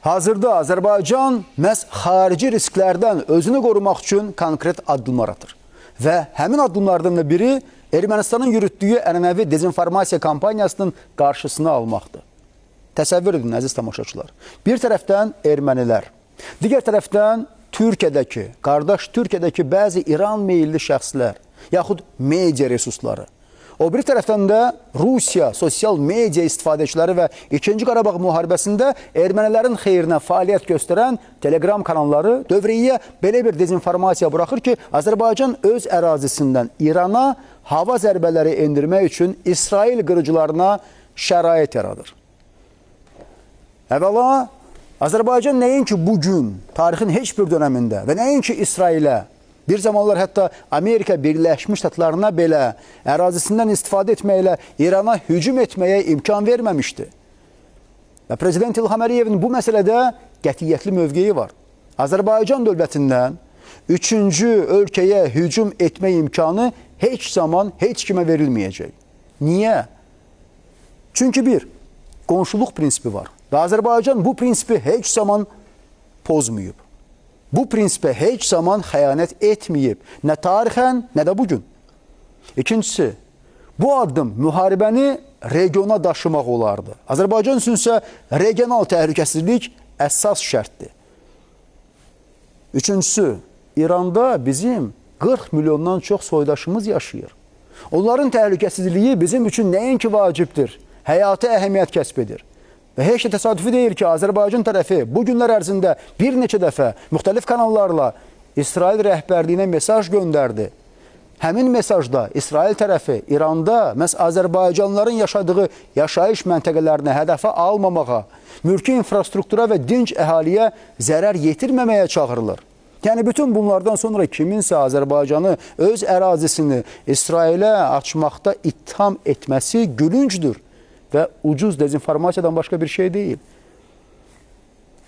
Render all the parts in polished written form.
Hazırda Azərbaycan məhz xarici risklərdən özünü qorumaq üçün konkret addımlar atır. Və həmin addımlardan da biri Ermənistanın yürütdüyü ənənəvi dezinformasiya kampaniyasının qarşısını almaqdır. Təsəvvür edin, əziz tamaşaçılar. Bir tərəfdən ermənilər, digər tərəfdən Türkiyədəki, qardaş Türkiyədəki bəzi İran meyilli şəxslər, yaxud media resursları. O bir tərəfdən də Rusiya sosial media istifadəçiləri və 2-ci Qarabağ müharibəsində ermənilərin xeyrinə fəaliyyət göstərən Telegram kanalları dövriyyəyə belə bir dezinformasiya buraxır ki, Azərbaycan öz ərazisindən İrana hava zərbələri endirmək üçün İsrail qırıcılarına şərait yaradır. Əvvəla, Azərbaycan nəinki bugün, tarixin heç bir dönəmində və nəinki İsrailə, bir zamanlar hətta Amerika Birləşmiş Ştatlarına belə ərazisindən istifadə etməklə İrana hücum etməyə imkan verməmişdi. Və Prezident İlham Əliyevin bu məsələdə qətiyyətli mövqeyi var. Azərbaycan dövlətindən üçüncü ölkəyə hücum etmə imkanı heç zaman heç kimə verilməyəcək. Niyə? Çünki bir, qonşuluq prinsipi var və Azərbaycan bu prinsipi heç zaman pozmayıb. Bu prinsipə heç zaman xəyanət etməyib, nə tarixən, nə də bugün. İkincisi, bu addım müharibəni regiona daşımaq olardı. Azərbaycan üçünsə regional təhlükəsizlik əsas şərtdir. Üçüncüsü, İranda bizim 40 milyondan çox soydaşımız yaşayır. Onların təhlükəsizliyi bizim üçün nəinki vacibdir, həyati əhəmiyyət kəsb edir. Və heç də təsadüfi deyil ki, Azərbaycan tərəfi bu günlər ərzində bir neçə dəfə müxtəlif kanallarla İsrail rəhbərliyinə mesaj göndərdi. Həmin mesajda İsrail tərəfi İranda məhz Azərbaycanlıların yaşadığı yaşayış məntəqələrini hədəfə almamağa, mülki infrastruktura və dinc əhaliyə zərər yetirməməyə çağırılır. Yəni bütün bunlardan sonra kiminsə Azərbaycanı öz ərazisini İsrailə açmaqda ittiham etməsi gülüncdür və ucuz dezinformasiyadan başqa bir şey deyil.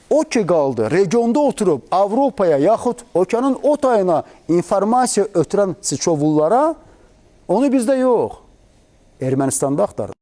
O ki qaldı, regionda oturub Avropaya yaxud okeanın o tayına informasiya ötürən sıçovullara, onu bizdə yox, Ermənistanda axtarır.